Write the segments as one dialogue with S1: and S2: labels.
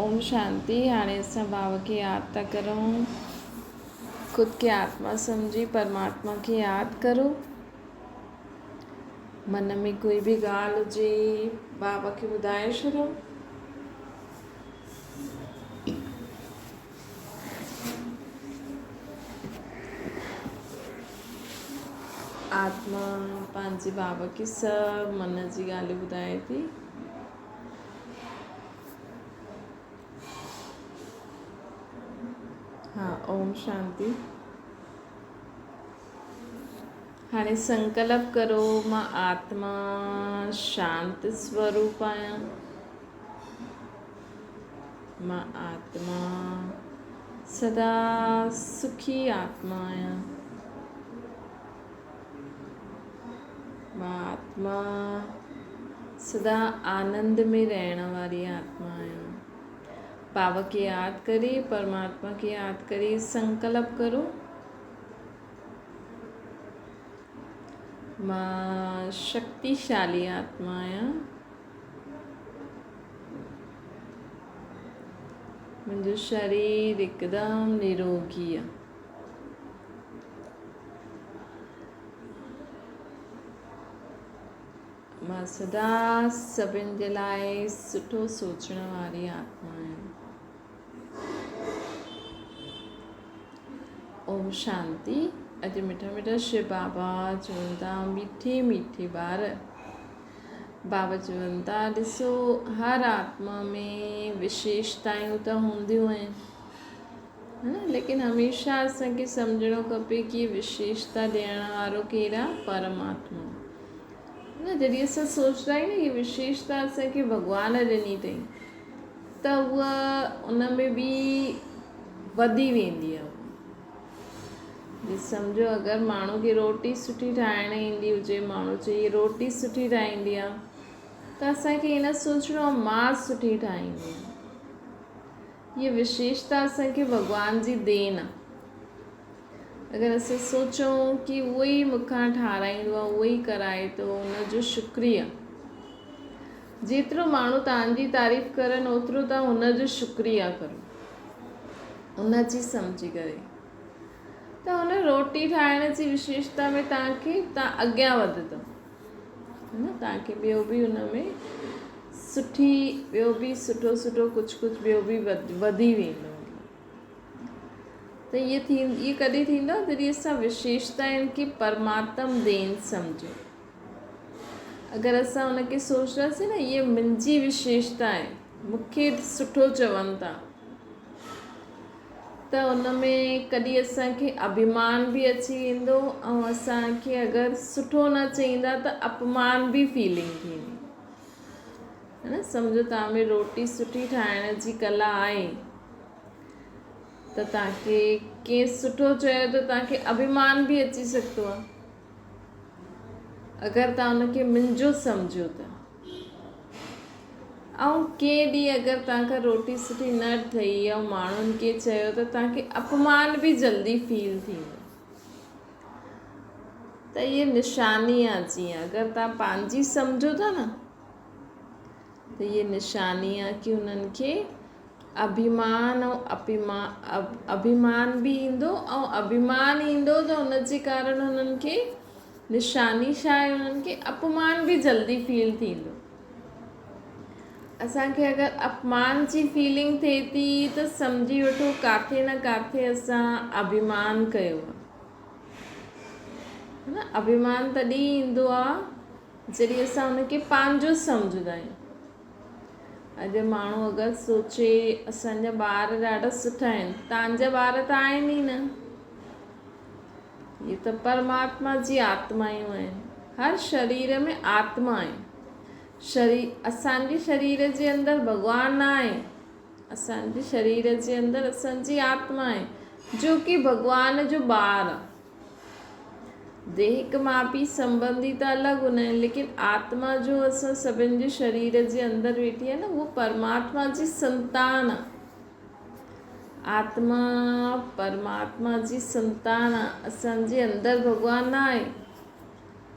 S1: اوم شانتي. هاڻي اسان بابا کي ياد ٿا ڪرون. خود کي آتما سمجهي پرماتما کي ياد ڪرو. من ۾ ڪوئي به ڳالهه هجي بابا کي ٻڌائي ڇڏو. آتما پنهنجي بابا کي سڀ من جي ڳالهيون ٻڌائي ٿي. ها اوم شانتي. هاڻي سنڪلپ ڪرو مان آتما شانت سوروپ آهيان. مان آتما سدا سکي آتما آهيان. مان آتما سدا آنند ۾ رهڻ واري آتما آهيان. بابا کي ياد ڪري پرماتما کي ياد ڪري سنڪلپ ڪرو. مان شڪتيشالي آتما آهيان. منهنجو شرير هڪدم نروگي آهي. مان سدا سڀن جي لاء سٺو سوچڻ واري آتما آهيان. اوم شانتي. اڄ مٺا مٺا شو بابا چون ٿا مٺي مٺي ٻار. بابا چون ٿا ڏسو هر آتما ۾ وشيشتائون ته هونديون آهن ها ليڪن هميشه اسان کي سمجهڻو کپي ڪي وشيشتا ڏيڻ وارو ڪير آهي پرماتما. نه جڏهن اسان سوچدا آهيون نه هي وشيشتا اسان کي ڀڳوان ڏني اٿئي ته هوء ان ۾ به وڌي ويندي آهي. جي سمجهو اگر ماڻهو کي روٽي سٺي ٺاهڻ ايندي هجي ماڻهو چئي هي روٽي سٺي ٺاهيندي آهي ته اسان کي ائين نه سوچڻو آهي مان سٺي ٺاهيندي آهيان. هيء وشيشتا اسان کي ڀڳوان جي دين آهي. اگر اسين سوچون ڪي اهو ئي مون کان ٺاراهيندو آهي اهو ئي ڪرائي ٿو ان جو شڪريه. جيترو ماڻهو توهان جي تعريف ڪرن اوترو توهان هن جو شڪريه ڪرو. ان جي سمجهي ڪري ته هن روٽي ٺاهڻ جي وشيشتا ۾ توهان کي توهان اڳيان وڌندو نه توهان کي ٻيو به ان ۾ سٺي ٻيو به سٺو سٺو ڪجهه ڪجهه ٻيو به وڌي ويندو. ته اهي ٿي اهي ڪڏهن ٿيندو جڏهن اسان وشيشتائن کي پرماتم دين سمجهون. اگر اسان ان کي سوچنداسين نه اهي منهنجي وشيشتا آهي مون کي سٺو چون ٿا ته ان ۾ ڪڏهن اسان کي اڀيمان به اچي ويندو ۽ اسان کي اگر سٺو نه چئيندا ته اپمان به فيلنگ ٿيندي. نه سمجهو توهان ۾ روٽي سٺي ٺاهڻ جي ڪلا آهي ته توهان کي ڪنهن سٺو چيو ته توهان کي اڀيمان به اچي سگهندو آهي اگر توهان ان کي منهنجو سمجهو ته. ۽ ڪنهن ڏينهن اگر توهان کان روٽي سٺي نه ٺهي ۽ ماڻهن کي چيو ته توهان کي اپمان به جلدي فيل ٿيندو. ته اهي نشاني آ جيئن اگر توهان پنهنجي سمجهو ٿا نه ته اهي نشاني آ ڪي انهن کي اڀيمان ۽ اڀيمان به ايندو ۽ اڀيمان ايندو ته ان جي ڪارڻ انهن کي نشاني ڇا آهي انهن کي اپمان به جلدي فيل ٿيندو. اسان کي اگر اپمان جي فيلنگ ٿئي ٿي ته سمجهي وٺو ڪاٿي نه ڪاٿي اسان اڀيمان ڪيو آهي. نه اڀيمان تڏهن ايندو آهي جڏهن اسان ان کي پنهنجو سمجهندا آهيون. اڄ ماڻهو اگر سوچي اسان جا ٻار ڏاڍا سٺا آهن، توهان جا ٻار ته آهن ئي نه. اهي ته پرماتما جي آتمائون آهن. هر شرير ۾ آتما آهي. شرير اسان جي شرير جي اندر ڀڳوان نه آهي. اسان جي شرير جي اندر اسان جي آتما آهي جو ڪي ڀڳوان جو ٻار آهي. ديهڪ ماء پيء سنبنڌي ته الڳ هوندا آهن ليڪن آتما جو اسان سڀن جي شرير جي اندر ويٺي آهي نه اهو پرماتما جي سنتان آهي. آتما پرماتما جي سنتان آ، اسان جي اندر ڀڳوان نه آهي.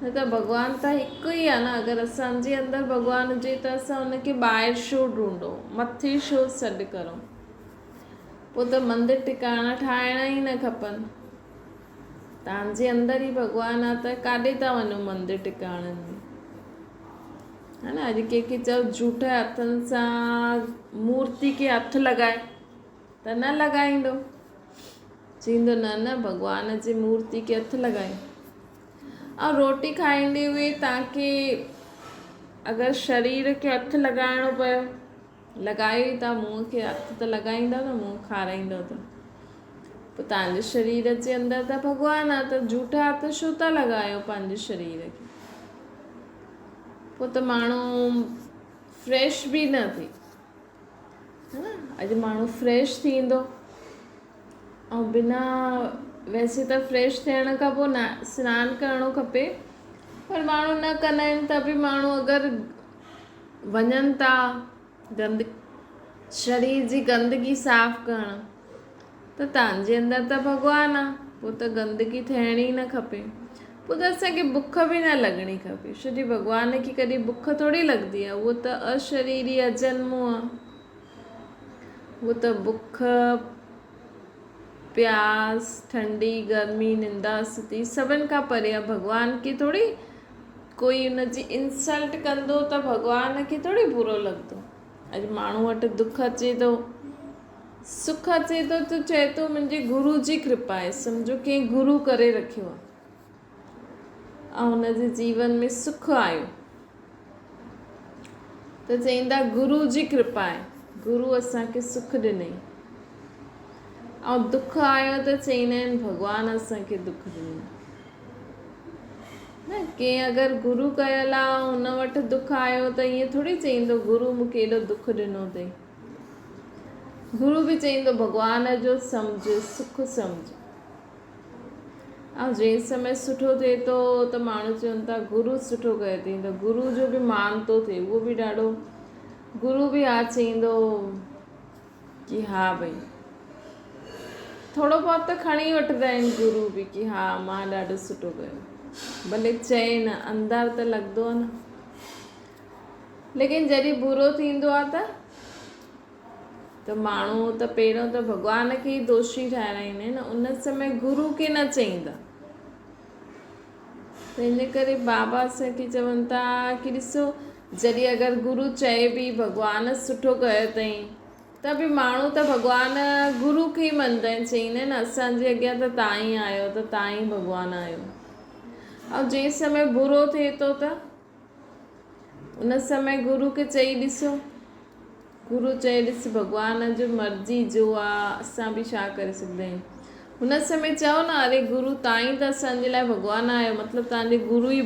S1: نه ته ڀڳوان ته هڪ ئي آهي نه، اگر اسان جي اندر ڀڳوان هجي ته اسان ان کي ٻاهر ڇو ڍونڍون، مٿي ڇو سڏ ڪرون؟ پوء ته مندر ٽڪاڻا ٺاهڻا ئي نه کپن. توهان جي اندر ئي ڀڳوان آهي ته ڪاڏي ٿا وڃو مندر ٽڪاڻن ۾؟ ها نه، اڄ ڪنهن کي چئو جهوٺ هٿن سان مورتي کي هٿ لڳائي ته نه لڳائيندو. چئيندو نه نه ڀڳوان جي مورتي کي هٿ لڳائي. ۽ روٽي کائيندي هئي توهان کي اگر شرير کي هٿ لڳائڻو پيو لڳايو ئي ٿا منهن کي هٿ ته لڳائيندؤ نه منهن کارائيندؤ ته پوء توهان جي شرير جي اندر ته ڀڳوان آهي ته جهوٺا هٿ ڇو ٿا لڳايو پنهنجي شرير کي؟ پوء ته ماڻهو فريش به نه ٿئي. ها نه اڄ ماڻهو فريش ٿيندو ۽ بنا ويسي ته فريش ٿيڻ کان پوء نه سنان ڪرڻو کپي پر ماڻهو نه ڪندا آهن ته به ماڻهو اگر وڃن ٿا گند شرير جي گندگي صاف ڪرڻ ته توهان جي اندر ته ڀڳوان آ، پوء ته گندگي ٿيڻ ئي نه کپي. پوء ته اسان کي بک به نه لڳڻي کپي، ڇو جي ڀڳوان کي ڪڏهن بک ٿوري لڳندي آ، اهو ته اشريري اجنمو آ. اهو ته بک، پياس، ٺنڊي، گرمي، نندا، ستي سڀن کان پري آ. ڀڳوان کي ٿوري ڪوئي ان جي انسلٽ ڪندو ته ڀڳوان کي ٿوري برو لڳندو. اڄ ماڻهو وٽ دک اچي ٿو، سک اچي ٿو ته چئي ٿو منهنجي گرو جي ڪرپا آهي، سمجهو ڪنهن گرو ڪري رکيو آهي ۽ هن جي جيون ۾ سک آيو ته چئيندا گرو جي ڪرپا آهي، گرو اسان کي سک ڏنئي. ۽ دک آيو ته چئيندا آهن ڀڳوان اسان کي دک ڏنو. نه ڪنهن اگر گرو ڪيل آ ان وٽ دک آيو ته ائين ٿوري چئيندو گرو مون کي ايڏو دک ڏنو اٿئي. گرو به چئيندو ڀڳوان جو سمجهه سک سمجهه. ۽ جنهن سمي سٺو ٿئي ٿو ته ماڻهو چون ٿا گرو سٺو ڪيو اٿئي ته گرو جو به مان ٿو ٿئي اهو به ڏاڍو گرو به ها چئيندو ڪي ها ڀئي ٿورو بهت ته کڻي وٺندا آهن گرو به ڪي ها مان ڏاڍو سٺو ڪيو ڀلي چئي نه اندر ته لڳندو آهي نه ليڪن جڏهن برو ٿيندو آهي ته ته ماڻهو ته پهريون ته ڀڳوان کي ئي دوشي ٺهرائيندا آهن ان سمي گرو کي نه چئيندا. ته ان ڪري بابا اسان کي چون ٿا ڪي ڏسو جڏهن اگر گرو چئي به ڀڳوان سٺو ڪيو اٿئي ته به ماڻهو ته ڀڳوان گرو کي ئي مڃندا آهن چئيندا آهن اسان جي اڳيان ته تان ئي آهيو ته تان ئي ڀڳوان آهيو ۽ جنهن سمي برو ٿئي ٿو ته ان سمي گرو کي چئي ڏسو. گرو چئي ڏس ڀڳوان جو مرضي جو آ اسان به ڇا ڪري سگهندا آهيون. ان سمي چئو نه اري گرو تان ئي ته اسان جي لاء ڀڳوان آهيو مطلب تان جي گرو ئي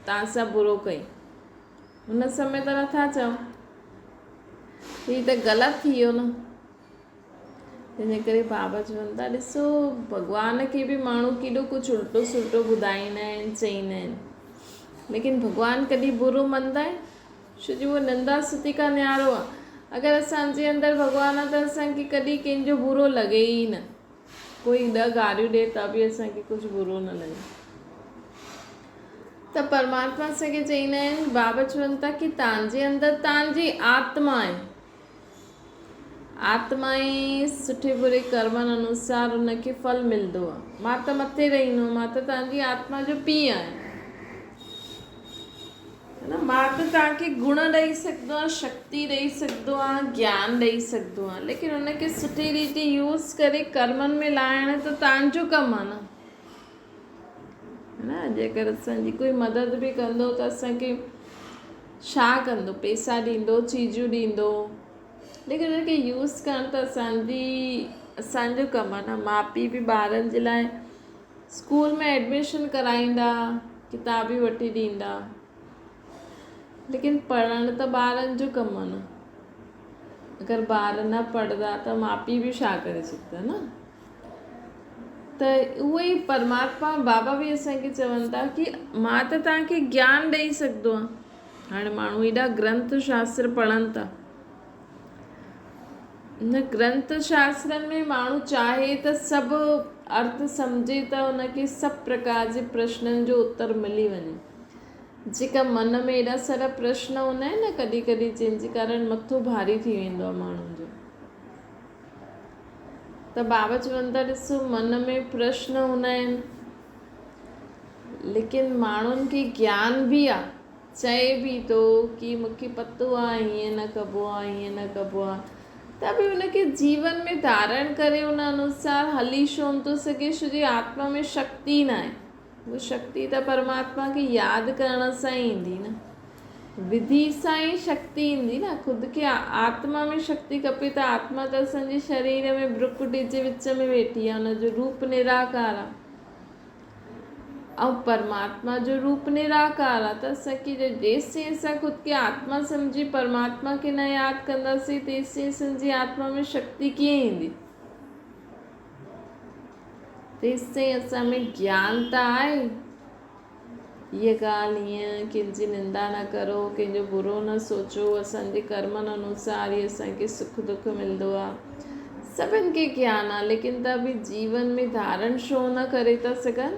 S1: تان سان برو ڪئي. ان سمي ته نٿا چئو. هي ته غلط ٿي ويو نه. تنهنجي ڪري بابا چون ٿا ڏسو ڀڳوان کي به ماڻهو ڪيڏو ڪجهه الٽو سلٽو ٻڌائيندا آهن چئيندا آهن ليڪن ڀڳوان ڪڏهن برو مڃدا آهن ڇو جو اهو نندا ستي کان نيارو آهي اگر اسانجي اندر ڀڳوان آهي ته اسانکي ڪڏهن ڪنهن جو برو لڳي ئي نه ڪوئي ڏهه گاريون ڏي ته به اسانکي ڪجهه برو نه لڳي ته پرماتما اسانکي چئيندا آهن بابا چون ٿا ڪي تانجي اندر تانجي آتما آهي آتما ئي سٺي بري ڪرمن انوسار ان کي ڦل ملندو آهي. مان ته مٿي رهندو آهيان، مان ته توهان جي آتما جو پيء آهيان. نه مان ته توهان کي گڻ ڏئي سگهندو آهيان، شڪتي ڏئي سگهندو آهيان، گيان ڏئي سگهندو آهيان، ليڪن ان کي سٺي ريتي يوز ڪري ڪرمن ۾ لاهڻ ته توهان جو ڪم آهي نه. نه جيڪر اسان جي ڪوئي مدد به ڪندو ته اسان کي ڇا ڪندو پئسا ڏيندو چيزون ڏيندو ليڪن ان کي يوز ڪرڻ ته اسان جي اسان جو ڪم آهي نه ماءُ پيءُ به ٻارن جي لاءِ اسڪول ۾ ايڊميشن ڪرائيندا ڪتابيون وٺي ڏيندا ليڪن پڙهڻ ته ٻارن جو ڪم آهي نه اگر ٻار نه پڙهندا ته ماءُ پيءُ به ڇا ڪري سگهندا نه ته اهو ئي پرماتما بابا به اسان کي چون ٿا ڪي مان ته توهان کي گيان ڏئي سگهندو آهيان. هاڻي ماڻهو ايڏا گرنٿ شاستر پڙهن ٿا. ان گرنٿ شاسترن ۾ ماڻهو چاهي ته سڀ ارٿ سمجهي ته ان کي سڀ پرڪار جي پرشنن جو اتر ملي وڃي. جيڪا من ۾ ايڏا سارا پرشن هوندا آهن نه ڪڏهن ڪڏهن جنهن جي ڪارڻ مٿو ڀاري ٿي ويندو آهي ماڻهن جو ته بابا چون ٿا ڏسو من ۾ پرشن هوندا آهن ليڪن ماڻهن کي گيان به آ چئي به ٿو ڪي مونکي پتو آ هيئن نه ڪبو آ هيئن نه ڪبو آ ته به ان کي جيون ۾ ڌارڻ ڪري ان انوسار هلي ڇو نه ٿو سگهي ڇو جي آتما ۾ شڪتي ناهي هوء شڪتي ته پرماتما کي ياد ڪرڻ سان ئي ايندي نه. وڌي سان ئي شڪتي ايندي نه. خود کي آتما ۾ شڪتي کپي ته آتما ته اسان جي شرير ۾ برڪٽي جي وچ ۾ ويٺي آهي، ان جو روپ نراڪار آهي ۽ پرماتما جو روپ نراڪار آهي ته اسان کي جيسين اسان خود کي آتما سمجهي پرماتما کي نه ياد ڪنداسين تيسين اسان جي آتما ۾ شڪتي ڪيئن ايندي؟ تيستائين اسان ۾ گيان ته آهي. هيء ڳالهه هيئن، ڪنهن جي نندا نه ڪرو، ڪنهن جو برو نه سوچو، اسان جي ڪرمن انوسار ئي اسان کي سک دک ملندو آهي. سڀن کي گيان آهي، ليڪن ته به جيون ۾ ڌارڻ ڇو نه ڪري ٿا سگهن؟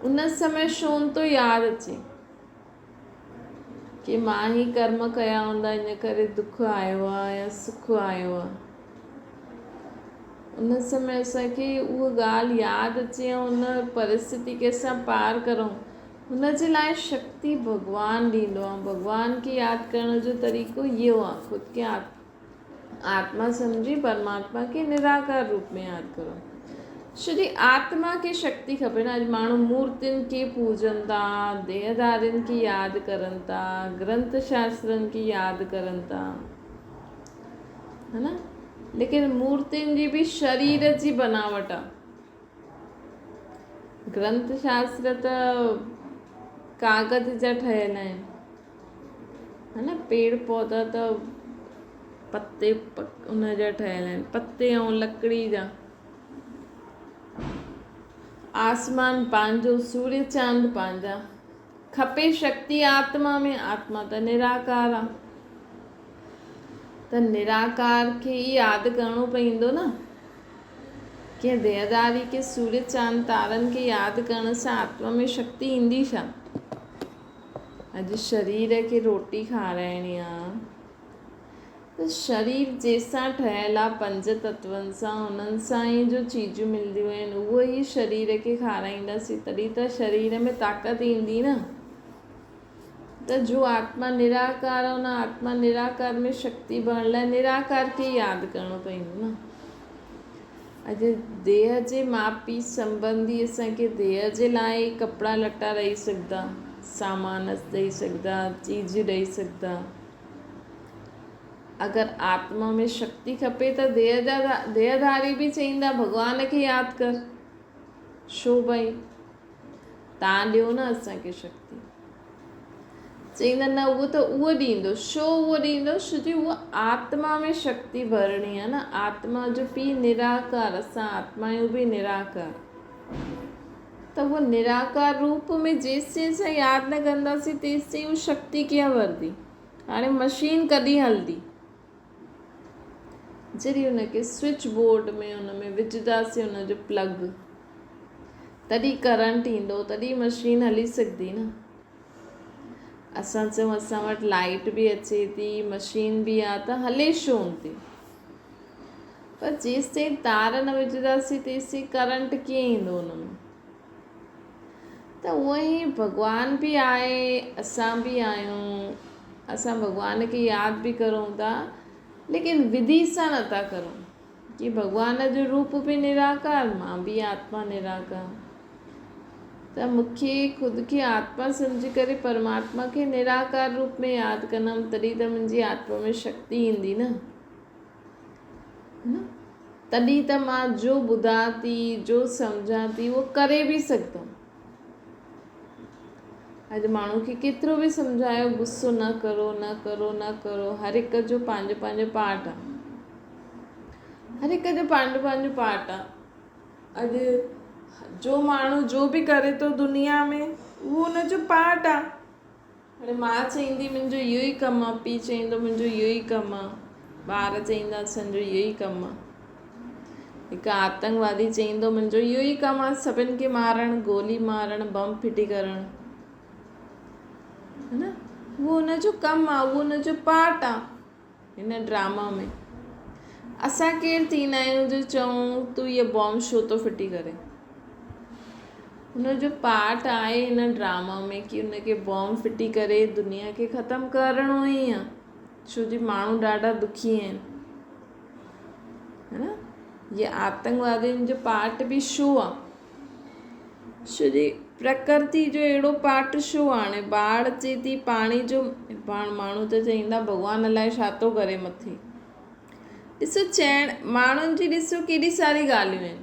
S1: ان سمي ڇو نه ٿو ياد اچي ڪي مان هي ڪرم ڪيا هوندا ان ڪري دک آيو آهي يا سک آيو آهي. ان سمي اسان کي اها ڳالهه ياد اچي ۽ ان پرسٿتي کي اسان پار ڪرون ان جي لاء شڪتي ڀڳوان ڏيندو آهي ڀڳوان کي ياد ڪرڻ جو طريقو اهو آهي خود کي آتما سمجهي پرماتما کي نراڪار روپ ۾ ياد ڪرو ڇو جي آتما کي شڪتي کپي نه اڄ ماڻهو مورتين کي پوڄن ٿا ديهڌارين کي ياد ڪرن ٿا گرنٿ شاسترن کي ياد ڪرن ٿا ها نه ليڪن مورتين جي به شرير جي بناوٽ آ گرنٿ شاستر ته ڪاغذ جا ٺهيل آهن ها نه پيڙ پوڌا ته پتي ان جا ٺهيل آهن پتي ۽ لڪڙي جا آسمان پنهنجو سوريه چاند پنهنجا کپي شڪتي آتما ۾ آتما ته نراڪار آ ته نراڪار کي ئي ياد ڪرڻو پوندو نه. ڪنهن ديهداري کي سورج چاند تارن کي ياد ڪرڻ سان آتما ۾ شڪتي ايندي ڇا؟ اڄ شرير کي روٽي کارائڻي آ ته شرير جنهن سان ٺهيل آ پنج تتون سان انهن سان ئي جو چيزون ملنديون آهن اهو ئي شرير کي کارائينداسين تڏهن ته شرير ۾ طاقت ايندي نه. ته جو آتما نراڪار آهي ان آتما نراڪار ۾ شڪتي ڀرڻ لاء نراڪار کي ياد ڪرڻو پوندو نه. اڄ ديهه جي ماء پيء سنبنڌي اسان کي ديهه جي لاء ئي ڪپڙا لٽا ڏئي سگهندا، سامان ڏئي سگهندا، چيزون ڏئي سگهندا. اگر آتما ۾ شڪتي کپي ته ديهه جا ديهه ڌاري به چئيندا ڀڳوان کي ياد ڪر. ڇو ڀائي؟ تان ڏيو نه اسان کي شڪتي. چئيندا نه اهو ته اهو ڏيندو. ڇو اهو ڏيندو؟ ڇو جي اهو آتما ۾ شڪتي ڀرڻي آهي نه. آتما جو پيء نراڪار، اسان آتما آهيون به نراڪار. ته اهو نراڪار روپ ۾ جيستائين اسان ياد نه ڪنداسين تيستائين اهو شڪتي ڪيئن ڀرندي؟ هاڻي مشين ڪڏهن هلندي؟ جڏهن ان کي سوئچ بورڊ ۾ ان ۾ وجهنداسين ان جو پلگ تڏهن ڪرنٽ ايندو تڏهن مشين هلي سگهندي نه اسان چئون اسان وٽ لائيٽ به اچي ٿي مشين به آ ته هلي ڇو نه ٿي پر جيستائين تار نه وجهنداسين تيستائين ڪرنٽ ڪيئن ايندو ان ۾ ته اونئن ئي ڀڳوان به آهي اسان به آهيون اسان ڀڳوان کي ياد به ڪرون ٿا ليڪن وڌي سان نٿا ڪرون ڪي ڀڳوان جو روپ به نراڪار مان به آتما نراڪار ته مونکي خود کي آتما سمجهي ڪري پرماتما کي نراڪار روپ ۾ ياد ڪندم تڏهن ته منهنجي آتما ۾ شڪتي ايندي نه تڏهن ته مان جو ٻڌان ٿي، جو سمجهان ٿي، اهو ڪري به سگهندم. اڄ ماڻهو کي ڪيترو به سمجهايو غصو نه ڪرو، نه ڪرو، نه ڪرو، هر هڪ جو پنهنجو پنهنجو پارٽ آ. هر هڪ جو پنهنجو پنهنجو پارٽ آ. اڄ جو ماڻهو جو به ڪري ٿو دنيا ۾ اهو ان جو پارٽ آ. هاڻي ماء چئيندي منهنجو اهو ئي ڪم آ، پيء چئيندو منهنجو اهو ئي ڪم آ، ٻار چئيندا اسان جو اهو ئي ڪم آ. هڪ آتنڪوادي چئيندو منهنجو اهو ئي ڪم آ سڀن کي مارڻ، گولي مارڻ، بم ڦٽي ڪرڻ. اهو ان جو ڪم آ، اهو ان جو پارٽ آ هن ڊراما ۾. اسان ڪير ٿيندا آهيون جو چئون تون هيء بام ڇو ٿو ڦٽي ڪرين؟ هن جو پارٽ آهي هن ڊراما ۾ ڪي ان کي بام ڦٽي ڪري دنيا کي ختم ڪرڻو ئي آ، ڇو جي ماڻهو ڏاڍا دکي آهن. ها نه هي آتنڪوادين جو پارٽ به ڇو آ؟ ڇو جي پرڪرتي جو اهڙو پارٽ ڇو آ؟ هاڻي باڙهه اچي ٿي پاڻي جو پاڻ ماڻهو ته چئيندا ڀڳوان الائي ڇا ٿو ڪري مٿي. ڏسو چئڻ ماڻهن جي ڏسو ڪيڏي ساري ڳالهيون آهن.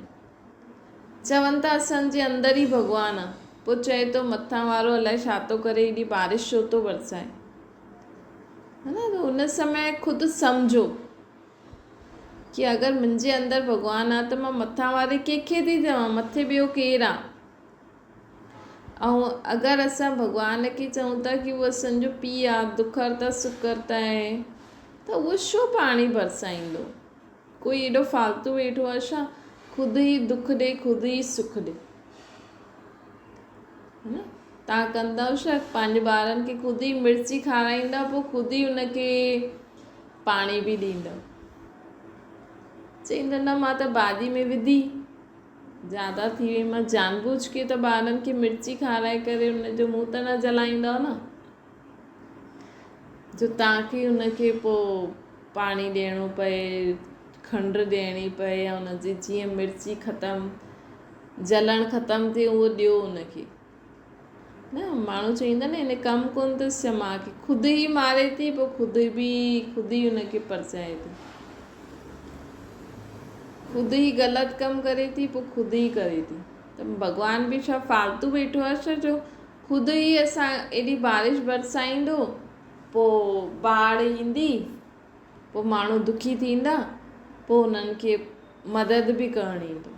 S1: چون ٿا اسان جي اندر ئي ڀڳوان آ، پوء چئي ٿو مٿان وارو الائي ڇا ٿو ڪري ايڏي بارش ڇو ٿو برسائي. ها نه ته ان سمي خود سمجهو ڪي اگر منهنجي اندر ڀڳوان آ ته مان مٿان واري ڪنهن کي ٿي چوان، مٿي ٻيو ڪير آ؟ ۽ اگر اسان ڀڳوان کي چئون ٿا ڪي اهو اسان جو پيء آ، دک هرتا سک ڪرتا هي، ته اهو ڇو پاڻي برسائيندو؟ ڪوئي ايڏو فالتو ويٺو آ ڇا؟ خود ئي دک ڏي خود ئي سک ڏي. ها نه؟ توهان ڪندؤ ڇا؟ پنهنجي ٻارن کي خود ئي مرچي کارائيندا پوء خود ئي ان کي پاڻي به ڏيندؤ. چئيندو نه مان ته ڀاڄي ۾ وڌي زياده ٿي وئي مان جان بوجھ ڪي ته ٻارن کي مرچي کارائي ڪري ان جو منهن ته نه جلائيندؤ نه جو توهان کي ان کي پوء پاڻي ڏيڻو پئي کنڊ ڏيڻي پئي يا ان جي جيئن مرچي ختم جلڻ ختم ٿئي اهو ڏيو ان کي نه ماڻهو چئيندا نه هن ڪم ڪونه اٿس ڇا ماء کي خود ئي ماري ٿي پوء خود به خود ئي ان کي پرچائي ٿي خود ئي غلط ڪم ڪري ٿي پوء خود ئي ڪري ٿي ته ڀڳوان به ڇا فالتو ويٺو آهي ڇا جو خود ئي اسان ايڏي بارش برسائيندو پوء باڙهه ايندي پوء ماڻهو دکي ٿيندا پوء انهن کي مدد به ڪرڻ ايندو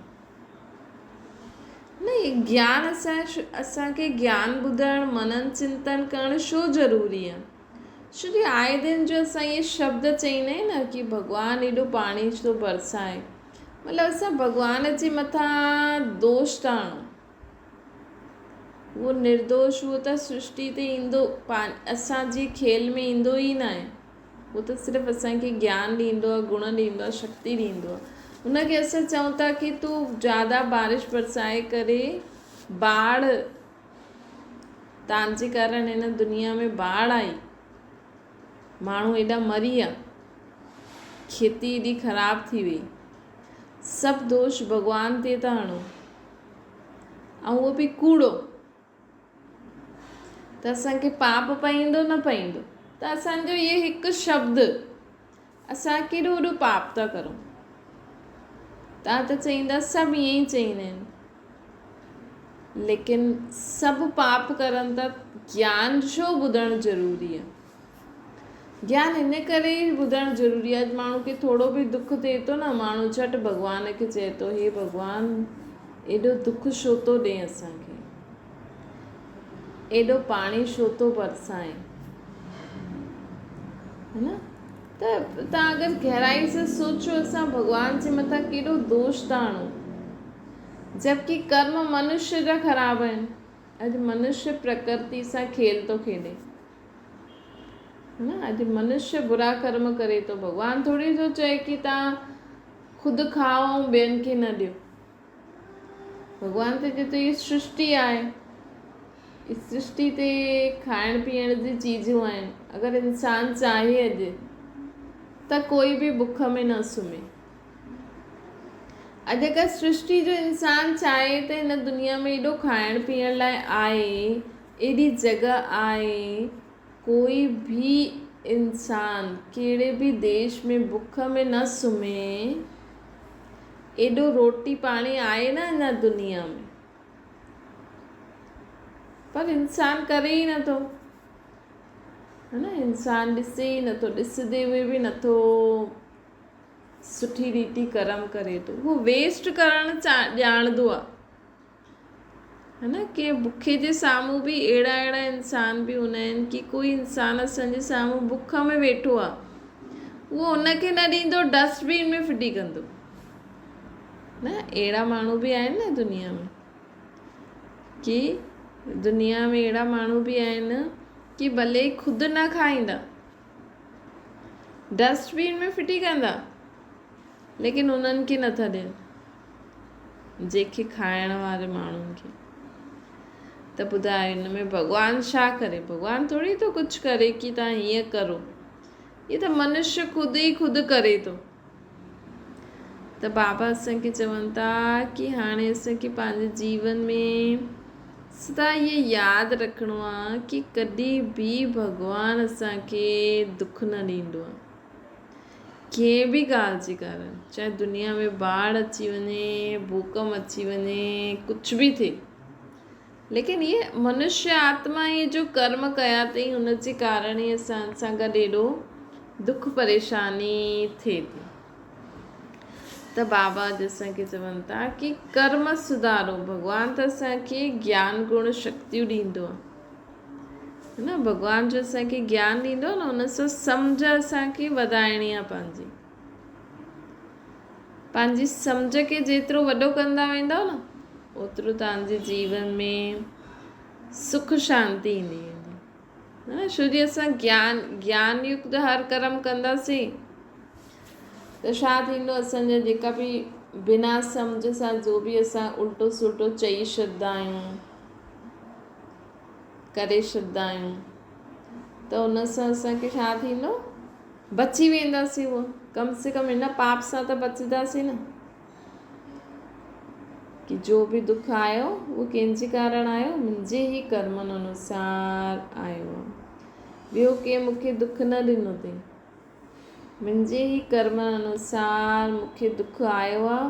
S1: نه هي گيان اسان اسان کي گيان ٻڌڻ منن چنتن ڪرڻ ڇو ضروري آهي ڇو جي آئي دن جو اسان اهي شبد چئيندا آهيون نه ڪي ڀڳوان ايڏو پاڻي ٿو برسائي مطلب اسان ڀڳوان جي مٿان دوش ٿا هڻون اهو نردوش اهو ته سرشٽي تي ايندو اسان جي کيل ۾ ايندو ئي نه آهي هو ته صرف اسان کي گيان ڏيندو آهي، گڻ ڏيندو آهي، شڪتي ڏيندو آهي. ان کي اسان چئون ٿا ڪي تون زياده بارش برسائي ڪري باڙهه تان جي ڪارڻ هن دنيا ۾ باڙهه آئي، ماڻهو ايڏا مري ويا، کيتي ايڏي خراب ٿي وئي. سڀ دوش ڀڳوان تي ٿا هڻو ۽ اهو به ڪوڙو. ته اسان کي پاپ پئيندو نه پئيندو ته اسان جو اهي هڪ شبد اسان ڪيڏو وڏو پاپ ٿا ڪرون. تان ته چئيندا سڀ ائين ئي چئيندا آهن ليڪن سڀ پاپ ڪرن ٿا گيان ڇو ٻڌڻ ضروري آهي؟ گيان هن ڪري ئي ٻڌڻ ضروري آهي اڄ ماڻهو کي ٿورو به دک ٿئي ٿو نه ماڻهو جهٽ ڀڳوان کي چئي ٿو هي ڀڳوان ايڏو دک ڇو ٿو ڏئين اسان کي ايڏو پاڻي ڇو ٿو برسائين هي نه ته تان اگر گهرائي سان سوچو اسان ڀڳوان جي مٿان ڪيڏو دوش ٿا آڻون جبڪه ڪرم منشيه جا خراب آهن اڄ منشيه پرڪرتي سان کيل ٿو کيڏي. نه اڄ منشيه برا ڪرم ڪري ٿو ڀڳوان ٿوري ٿو چئي ڪي تان خود کائو ۽ ٻين کي نه ڏيو. ڀڳوان ته چئي ٿو هي سرشٽي آهي. سرشٽي تي کائڻ پيئڻ جي چيزون آهن. اگر انسان چاهي اڄ ته ڪوئي به بک ۾ نه سمهي. اڄ اگر سرشٽي جو انسان چاهي ته هن دنيا ۾ ايڏو کائڻ پيئڻ لاء آهي، ايڏي جڳهه آهي، ڪوئي به انسان ڪهڙي به ديش ۾ بک ۾ نه سمهي، ايڏو روٽي پاڻي آهي نه اڃا دنيا ۾، پر انسان ڪري ئي نٿو، ها نه انسان ڏسي ئي نٿو، ڏسندي هوئي به نٿو. سٺي ريتي ڪرم ڪري ٿو هو ويسٽ ڪرڻ ڄاڻندو آ ها نه ڪنهن بکي جي سامهون به اهڙا اهڙا انسان به هوندا آهن ڪي ڪوئي انسان اسان جي سامهون بک ۾ ويٺو آ اهو ان کي نه ڏيندو ڊسٽ بين ۾ ڦٽي ڪندو نه اهڙا ماڻهو به آهن نه دنيا ۾ ڪي دنيا ۾ اهڙا ماڻهو به آهن. ڪي ڀلي خود نه کائيندا، ڊسٽ بين ۾ ڦٽي ڪندا، ليڪن انهن کي نٿا ڏين جيڪي کائڻ واري ماڻهن کي. ته ٻڌايو هن ۾ ڀڳوان ڇا ڪري؟ ڀڳوان ٿوري ٿو ڪجهه ڪري ڪي توهان هيئن ڪرو. هي ته منشيه خود ئي خود ڪري ٿو. ته بابا اسان کي چون ٿا ڪي هاڻي اسان کي پنهنجي جيون ۾ سدا اهي ياد رکڻو آ ڪي ڪڏهن به ڀڳوان اسان کي دک نه ڏيندو آ. ڪنهن به ڳالهه جي ڪارڻ چاهي دنيا ۾ باڙ اچي وڃي، ڀوڪم اچي وڃي، ڪجهه به ٿئي. ليڪن هي منشيه آتما هي جو ڪرم ڪيا اٿئي ان جي ڪارڻ ئي اسان سان گڏ ايڏو دک پريشاني ٿئي ٿي. ته بابا اڄ اسان کي چون ٿا ڪي ڪرم سڌارو. ڀڳوان ته اسان کي گيان گڻ شڪتيون ڏيندو آهي نه، ڀڳوان جو اسان کي گيان ڏيندو آهي نه، ان سان سمجھ اسان کي وڌائڻي آهي. پنهنجي پنهنجي سمجھ کي جيترو وڏو ڪندا ويندؤ نه، اوترو توهان جي جيون ۾ سک شانتي ايندي ويندي. نه ڇو جي اسان گيان گيان يڪت هر ڪرم ڪنداسين ته ڇا ٿيندو؟ اسان جا جيڪا به بنا سمجھ سان جو به اسان الٽو سلٽو چئي ڇڏدا آهيون، ڪري ڇڏدا آهيون، ته ان سان اسان کي ڇا ٿيندو؟ بچي وينداسين. اهو ڪم سي ڪم هن پاپ سان ته بچنداسين نه ڪي جو به دک آيو اهو ڪنهن جي ڪارڻ آيو؟ منهنجي ئي ڪرمن انوسار آيو آهي. ٻيو ڪنهن مون کي دک نه ڏنو اٿئي. منهنجي ئي ڪرمن انوسار مون کي دک آيو آهي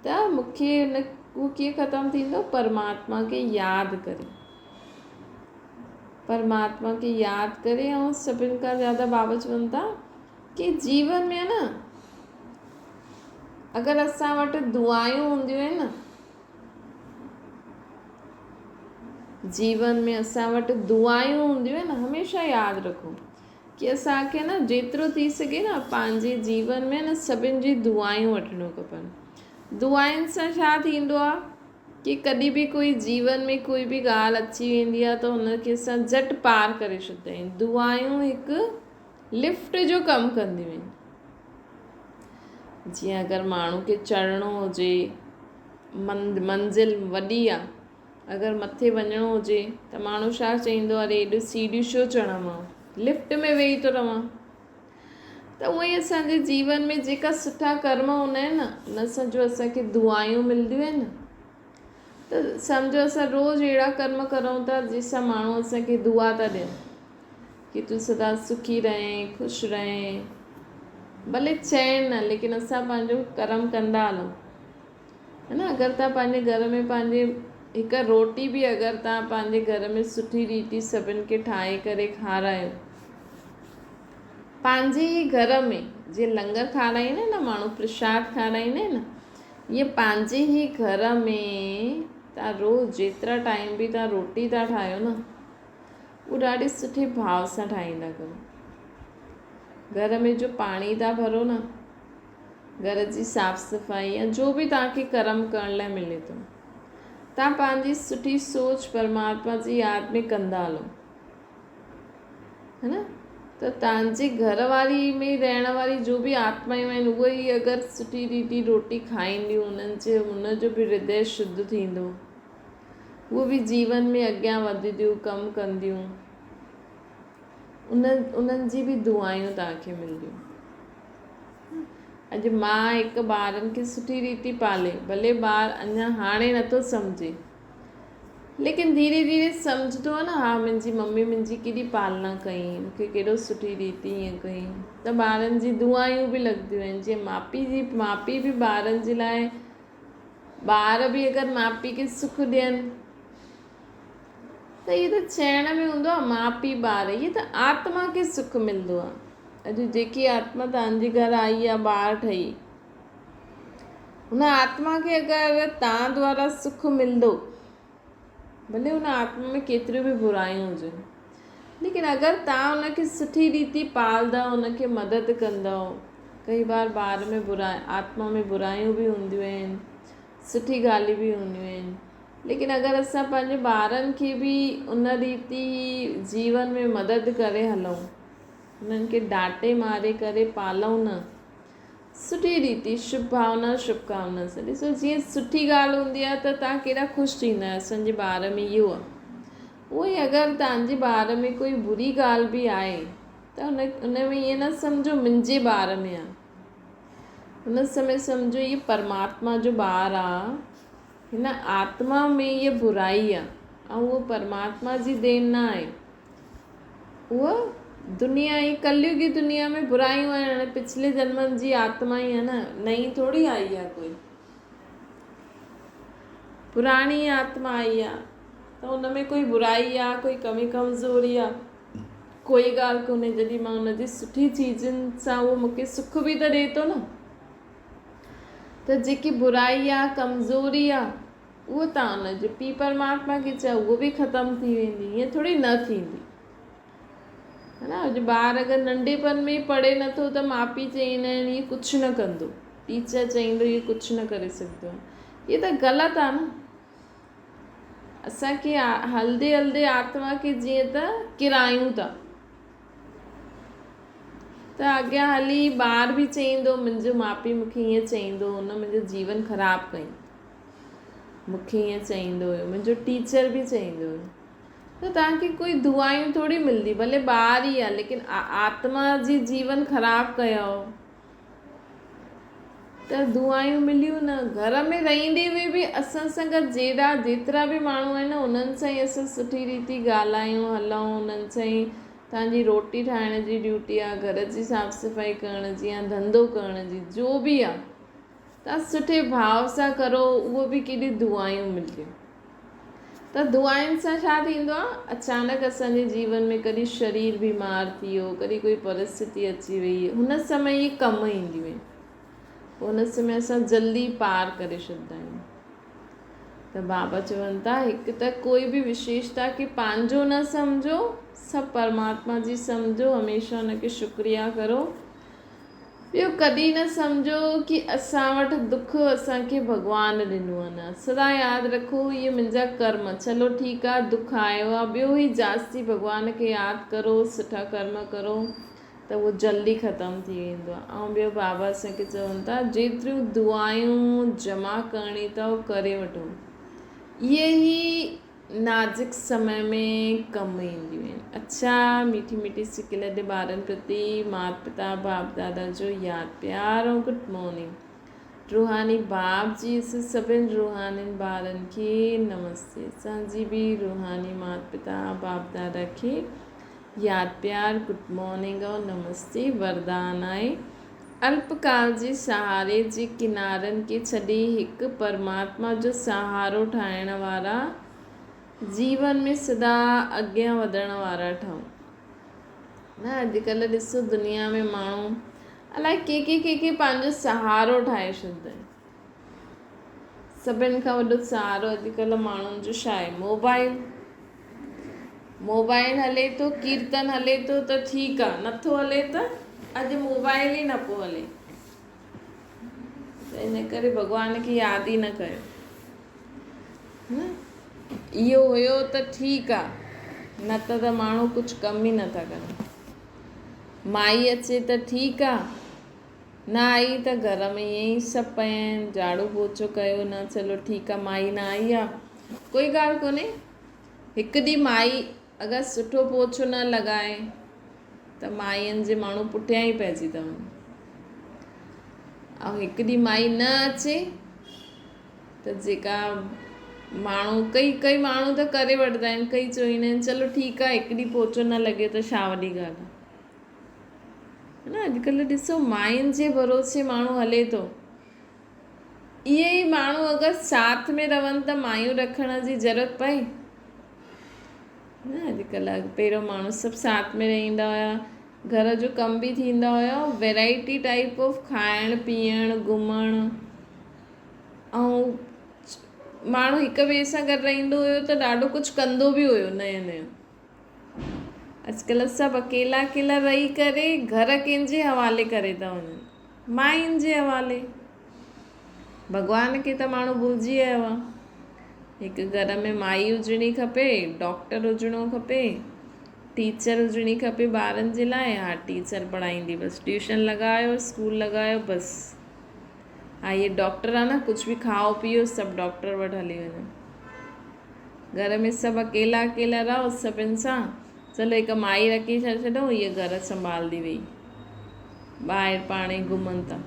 S1: ته مون کي ان اهو ڪيئن ختم ٿيندو؟ پرماتما کي ياد ڪري. پرماتما کي ياد ڪري. ۽ سڀن کان زياده بابا چون ٿا ڪي جيون ۾ نه اگر اسان وٽ دعايون هونديون آهن نه، جيون ۾ اسان وٽ دعايون هونديون آهن نه، هميشه ياد رکو ڪي اسان کي نه جيترو ٿي سگهي نه پنهنجي جيون ۾ نه سڀن جي دعايون وٺڻيون کپن. دعائن سان ڇا ٿيندو آهي ڪي ڪڏهن به ڪوئي جيون ۾ ڪوئي به ڳالهه اچي ويندي آهي ته هن کي اسان جهٽ پار ڪري ڇڏيندا آهيون. دعايون هڪ لفٽ جو ڪم ڪنديون آهن. جيئن اگر ماڻهو کي چڙهڻو هجي، منزل وڏي آهي، اگر مٿي وڃڻو هجي ته ماڻهو ڇا چئيندو آهي؟ اري ايڏيون سيڙهيون ڇو چڙهان، مان لفٽ ۾ ويهي ٿو رهان. ته اونئن ئي اسان جي جيون ۾ جيڪا سٺا ڪرم هوندا آهن نه، ان سان جو اسان کي دعايون ملنديون آهن ته سمجهو اسان روز اهڙا ڪرم ڪرون ٿا جنهن سان ماڻهو اسان کي دعا ٿا ڏين ڪي تون سدا سکي رهين، خوش رهين. ڀلي چئن نه، ليڪن اسان پنهنجو ڪرم ڪندا هلون ہے نه. اگر توهان پنهنجي گهر ۾ پنهنجي هڪ روٽي به اگر توهان پنهنجي گهر ۾ سٺي ريتي سڀن کي ٺاهي ڪري کارايو پنهنجي ئي گهر ۾، جيئن لنگر کارائيندا آهن نه ماڻهو، پرشاد کارائيندا آهن نه، ائين پنهنجي ئي گهر ۾ توهان روز جيترا ٽائيم به توهان روٽي ٿا ٺاهيو نه، اهو ڏاڍي سٺي ڀاو سان ٺاهيندا ڪرو. گهر ۾ جو پاڻي ٿا ڀرو نه، گهر جي صاف صفائي يا جو به توهان کي ڪرم ڪرڻ لاء ملي ٿو، توهان پنهنجي سٺي سوچ پرماتما جي ياد ۾ ڪندا هلو ہے نه، ته توهان جي گهر واري ۾ رهڻ واري جو به آتمايون آهن، اهي ئي اگر سٺي ريتي روٽي کائينديون، انهن جي ان جو به هردي شڌ ٿيندو، اهي به جيون ۾ اڳيان وڌنديون، ڪم ڪنديون، انهن جي به دعايون توهان کي ملنديون. اڄ ماء هڪ ٻارن کي سٺي ريتي پالي، ڀلي ٻار اڃا هاڻي نٿو سمجهي، ليڪن ڌيري ڌيري سمجهندو آهي نه، ها منهنجي ممي منهنجي ڪيڏي پالنا ڪئي، مون کي ڪيڏو سٺي ريتي ائين ڪئي، ته ٻارن جي دعايون به لڳنديون آهن. جيئن ماء پيء جي ماء پيء به ٻارن جي لاء، ٻار به اگر ماء پيء کي سک ڏين ته اهو ته چئڻ ۾ هوندو آهي ماء پيء ٻار، اهي ته آتما کي سک ملندو آهي. اڄ جيڪي آتما توهان جي گهر آئي آهي ٻار ٺهي، ان آتما کي اگر توهان دوارا سک ملندو، ڀلي ان آتما ۾ ڪيتريون به برايون هجن، ليڪن اگر توهان ان کي سٺي ريتي پالندؤ، ان کي مدد ڪندؤ، ڪئي بار ٻار ۾ برا آتما ۾ برايون به هونديون آهن، سٺي ڳالهيون به هونديون آهن. ليڪن اگر اسان پنهنجي ٻارن کي به ان ريتي جيون ۾ مدد ڪري هلون، انهن کي ڊاٽي ماري ڪري پالون نه، سٺي ريتي شڀ ڀاونا شڀ ڪامنا سان ڏسو جيئن سٺي ڳالهه هوندي آهي ته توهان ڪيڏا خوش ٿيندا آهيو اسان جي ٻار ۾ اهو آهي اهو ئي اگر توهان جي ٻار ۾ ڪوئي بري ڳالهه به آهي ته ان ان ۾ ائين نه سمجهو منهنجي ٻار ۾ آهي ان سمي سمجهو هي پرماتما جو ٻار آ هن آتما ۾ هيء برائي آ ۽ اهو پرماتما جي دين نه آهي. اها دنيا ئي ڪليگي دنيا ۾ برايون آهن هاڻي پڇلي جنمن جي آتما ئي آهي نه نئين ٿوري آئي آهي ڪوئي پراڻي آتما آئي آهي ته ان ۾ ڪوئي برائي آهي ڪوئي ڪمي ڪمزوري آهي ڪوئي ڳالهه ڪونهي جڏهن مان ان جي سٺي چيزن سان اهو مونکي سک به ته ڏئي ٿو نه ته جيڪي برائي آ ڪمزوري آ اهو تان ان جي پيء پرماتما کي چئو اهو به ختم ٿي ويندي ائين ٿوري نه ٿيندي ها نه اڄ ٻار اگر ننڍپڻ ۾ ئي پڙهي نٿو ته ماء پيء چئيندا آهن هي ڪجهه نه ڪندو ٽيچر چئيندو هي ڪجهه نه ڪري سگهندو آهي هي ته غلط آ نه اسان کي هلدي هلدي آتما کي جيئن ته ڪرايون ٿا ته اڳيان هلي ٻار به چئيندو منهنجو ماء پيء مون کي ائين چئيندو هو نه منهنجو جيون خراب ڪئي مون کي ائين چئيندو هيو منهنجو ٽيچر به چئيندو هيو ته توهان کي ڪوئي دعائون ٿوري ملدي ڀلي ٻار ئي آهي ليڪن آتما جي جيون خراب ڪيو ته دعائون مليون نه. گهر ۾ رهندي هئي به اسان سان گڏ جيڏا جيترا به ماڻهو آهن نه انهن سان ئي اسان سٺي ريتي ڳالهايون هلون انهن سان ئي توهان جي روٽي ٺاهڻ جي ڊيوٽي آهي گهر جي صاف صفائي ڪرڻ جي يا ڌنڌو ڪرڻ جي جو به آهي توهان سٺي ڀاو سان ڪرو اهو به ڪيڏي دعائون ملديون. ته دعائن سان ڇا ٿيندو آهي؟ اچانڪ اسان جي جيون ۾ ڪڏهن شرير بيمار ٿي ويو، ڪڏهن ڪوئي پرسٿتي اچي وئي، هن سمي اهي ڪم اينديون آهن. پوء ان سمي اسان جلدي پار ڪري ڇڏندا آهيون. ته بابا چون ٿا هڪ ته ڪوئي به وشيشتا کي پنهنجو نه سمجهو، سڀ پرماتما جي سمجهو، هميشه ان کي شڪريا ڪرو. ٻيو ڪڏهن نه سمجهو ڪي اسان وٽ دک اسان کي ڀڳوان ڏنو آ نه سدا ياد رکو اهي منهنجا ڪرم چلو ٺيڪ آ دک آيو آ ٻيو هي جاستي ڀڳوان کي ياد ڪرو سٺا ڪرم ڪرو ته اهو جلدي ختم ٿي ويندو آ ۽ ٻيو بابا اسان کي چون ٿا جيتريون دعايون جمع ڪرڻي اٿو ڪري وٺو اهي هي نازڪ سمي ۾ ڪم اينديون آهن. اڇا ميٺي ميٺي سڪ لڏي ٻارن پرتي مات پتا باپ دادا جو ياد پيار ۽ گڊ مارننگ روحاني باپ جي اسان سڀن روحانين ٻارن کي نمستي اسان جي به روحاني مات پتا باپ دادا کي ياد پيار گڊ مارننگ ۽ نمستي وردان آهي الپڪال جي سهاري جي ڪنارن کي ڇڏي هڪ پرماتما جو سهارو ٺاهڻ وارا جيون ۾ سدا اڳيان وڌڻ وارا ٺهون. نه اڄڪلهه ڏسو دنيا ۾ ماڻهو الائي ڪي ڪي ڪي ڪي پنهنجو سهارو ٺاهي ڇڏندا آهن. سڀن کان وڏو سهارو اڄڪلهه ماڻهن جو ڇا آهي؟ موبائل. موبائل هلي ٿو ڪيرتن هلي ٿو ته ٺيڪ آ نٿو هلي ته اڄ موبائل ئي نه پيو هلي ته ان ڪري ڀڳوان کي ياد ئي نه ڪيو نه اهو هيو ته ٺيڪ آ نه ته ته ماڻهو ڪجهه ڪم ئي نٿا ڪن مائي اچي ته ٺيڪ آ نه آئي ته گهر ۾ ائين ئي سڀ پيا آهن جهاڙو پوچو ڪيو نه چلو ٺيڪ آ مائي نه آئي آ ڪوئي ڳالهه ڪونهي هڪ ڏينهن مائي اگر سٺو پوڇو نه لڳائي ته مائين جي ماڻهو پٺيان ئي پئجي ٿا وڃن ۽ هڪ ڏينهن مائي نه اچي ته جيڪا ماڻهو ڪئي ڪئي ماڻهو ته ڪري وٺندا آهن ڪئي چويندا آهن چلو ٺيڪ آهي هڪ ڏينهن پوچو نه لڳي ته ڇا وڏي ڳالهه آهي نه اڄڪلهه ڏسو مائين جي ڀروسي ماڻهو هلي ٿو اهي ئي ماڻهو اگر ساٿ ۾ رهن ته مايون رکڻ جي ضرورت پئي نه اڄڪلهه پهريون ماڻهو سڀ ساٿ ۾ رهندا هيا گهر جو ڪم به ٿيندا هيا ورائٽي ٽائپ آف کائڻ پيئڻ گهمڻ ۽ ماڻهو هڪ ٻئي سان گڏ رهندو هيو ته ڏاڍو ڪجهه ڪندو به هيو نيو نيو اڄڪلهه سڀ اڪيلا اڪيلا رهي ڪري گهر ڪنهن جي حوالي ڪري ٿا وڃن ماين جي حوالي. ڀڳوان کي ته ماڻهو ڀلجي ويو آهي. هڪ گهر ۾ مائي هجڻي کپي، ڊاڪٽر هجڻو کپي، ٽيچر هجڻي کپي ٻارن جي لاء، ها ٽيچر پڙهائيندي بس ٽيوشن لڳايو اسڪول لڳايو بس. ها هي ڊاڪٽر آ نه ڪجهه به کائو پيئو سڀ ڊاڪٽر وٽ هلي وڃو. گهر ۾ سڀ اڪيلا اڪيلا رهو سڀن سان چلو هڪ مائي رکي ڇڏو هيء گهر سنڀالندي ويئي. ٻاهر پاڻ ئي گهمن ٿا.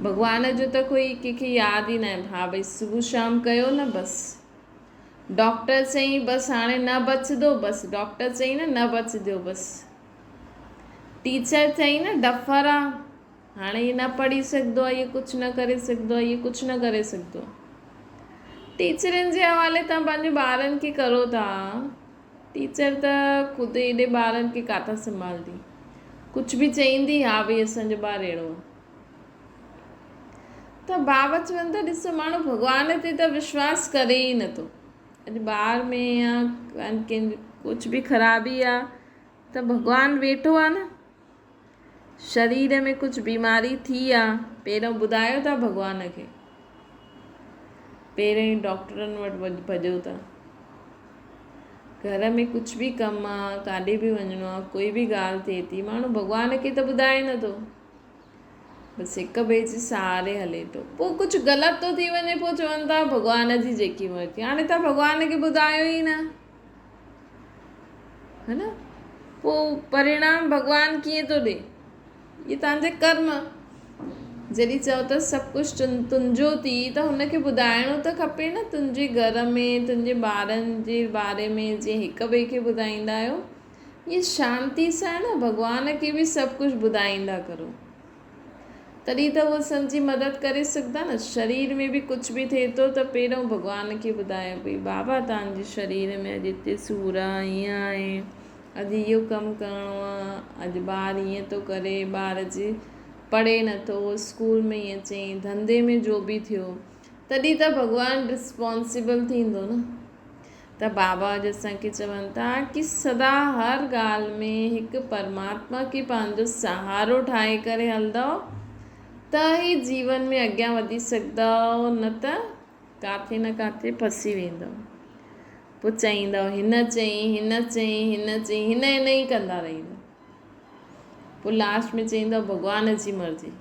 S1: ڀڳوان جو ته ڪوئي ڪنهن کي ياد ئي ناهي. ها ڀئي صبح شام ڪيو نه بس. ڊاڪٽر چئين بس هاڻي نه بچندو بس ڊاڪٽر چئين نه نه بچندو بس. ٽيچر چئين نه ڊفر آ هاڻي هي نه پڙهي سگهندو آ هي ڪجهه نه ڪري سگهندو آ هي ڪجهه نه ڪري سگهندو آ. ٽيچرن جي حوالي تان پنهنجي ٻارن کي ڪرو ٿا. ٽيچر ته خود ايڏي ٻارن کي ڪاٿان سنڀالندي. ڪجهه به چئيندي ها ڀئي اسان جو ٻار اهڙو آ. ته بابا چون ٿا ڏسو ماڻهو ڀڳوان تي ته وشواس ڪري ئي نٿو. اڄ ٻار ۾ يا ڪنهن ڪجهه به خرابي آ ته ڀڳوان ويٺو آ نه. شرير ۾ ڪجهه بيماري ٿي آ پهريون ٻڌايو ٿا ڀڳوان کي. پهريون ئي ڊاڪٽرن وٽ ڀڄو ٿا. گهر ۾ ڪجهه به ڪم آ، ڪاڏي به وڃڻو آ، ڪوئي به ڳالهه ٿئي ٿي، ماڻهو ڀڳوان کي ته ٻڌائي نٿو. بس هڪ ٻئي جي سهاري هلي ٿو. پوء ڪجهه غلط ٿو ٿي وڃي پوء چون ٿا ڀڳوان جي جيڪي مرضي. هاڻي توهان ڀڳوان کي ٻڌايو ئي نه. ها نه؟ پوء پرڻام ڀڳوان ڪيئن ٿو ڏئي؟ اهي توهان جا ڪرم. جڏهن چئو ته سڀ ڪجهه تنهنجو ٿي ته هن کي ٻڌائڻو ته کپي نه تنهنجي گهر ۾ تنهنجي ٻارن جي باري ۾ جيئن هڪ ٻئي کي ٻڌائيندا آهيو ائين شانتي سان نه ڀڳوان کي به سڀ ڪجهه ٻڌائيندا ڪرو تڏهن ته هو اسان جي مدد ڪري سگهندا نه شرير ۾ به ڪجهه به ٿئي ٿو ته پهريون ڀڳوان کي ٻڌايو ڀئي بابا توهان جي شرير ۾ اڄ هتي سور آهي ائين آهي اڄ اهو ڪم ڪرڻو آ، اڄ ٻار ائين ٿو ڪري، ٻار اڄ پڙهي نٿو، اسڪول ۾ ائين چيائين، ڌنڌي ۾ جو به ٿيو، تڏهن ته ڀڳوان رسپانسبل ٿيندو نه. ته بابا اڄ اسان کي چون ٿا ڪي سدا هر ڳالهه ۾ هڪ پرماتما کي پنهنجو سهارو ٺاهي ڪري هلندؤ ته ئي جيون ۾ اڳيان وڌي سگهندؤ نه ته ڪاٿي نه ڪاٿي ڦسي ويندؤ. پوء چئيندؤ، هن چيائين، هن چيائين، هن چيائين، هن هن ئي ڪندا رهندؤ. پوء لاسٽ ۾ چئيندؤ، ڀڳوان جي مرضي.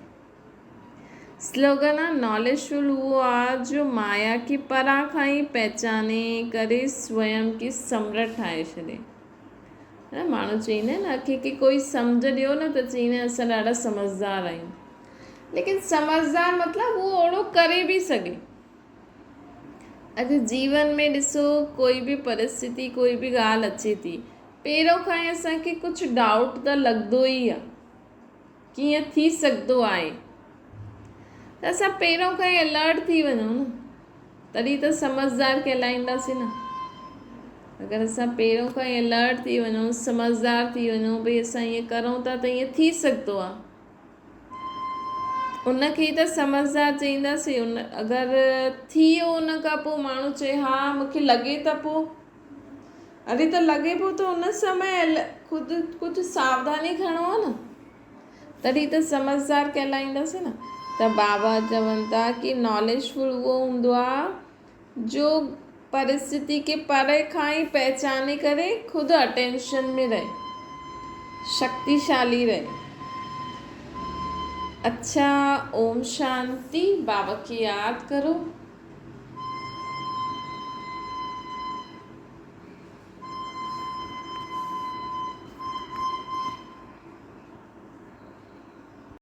S1: سلوگن آ، ناليجفل اهو آ جو مايا کي پران کان ئي پهچاني ڪري سويم کي سمرٿ ٺاهي ڇڏي. ماڻهو چئيندا آهن نه ڪنهن کي ڪوئي سمجهه ڏيو نه ته چئيندا آهن اسان ڏاڍا سمجهدار آهيون. ليڪن سمجهدار مطلب هو اهڙو ڪري به سگهي. اڄ جيون ۾ ڏسو ڪوئي به پرسٿتي ڪوئي به ڳالهه اچي ٿي پهريون کان ئي اسان کي ڪجهه ڊائوٽ ته لڳندو ئي آهي ڪيئن ٿي سگهندو آهي ته اسان پهريون کان ئي الرٽ ٿي وڃون نه تڏهن ته سمجهدار ڪهلائينداسين نه اگر اسان پهريون کان ئي الرٽ ٿي وڃون سمجهدار ٿي وڃون ڀئي اسان ائين ڪرون ٿا ته ائين ٿي سگهندو آهي ان کي ئي ته سمجهدار چئينداسين. ان اگر ٿي ويو ان کان پوء ماڻهو چئي ها مون کي لڳي ته پوء اري ته لڳي پيو ته ان سمي خود ڪجهه ساوڌاني کڻڻو آهي نه تڏهن ته سمجهدار ڪهلائينداسين نه ته بابا چون ٿا ڪي ناليج فل اهو هوندو آهي جو پرسٿتي کي پري کان ئي پهچاني ڪري خود اٽينشن ۾ رهي، شڪتيشالي رهي. اڇا اوم شانتي بابا کي ياد ڪرو.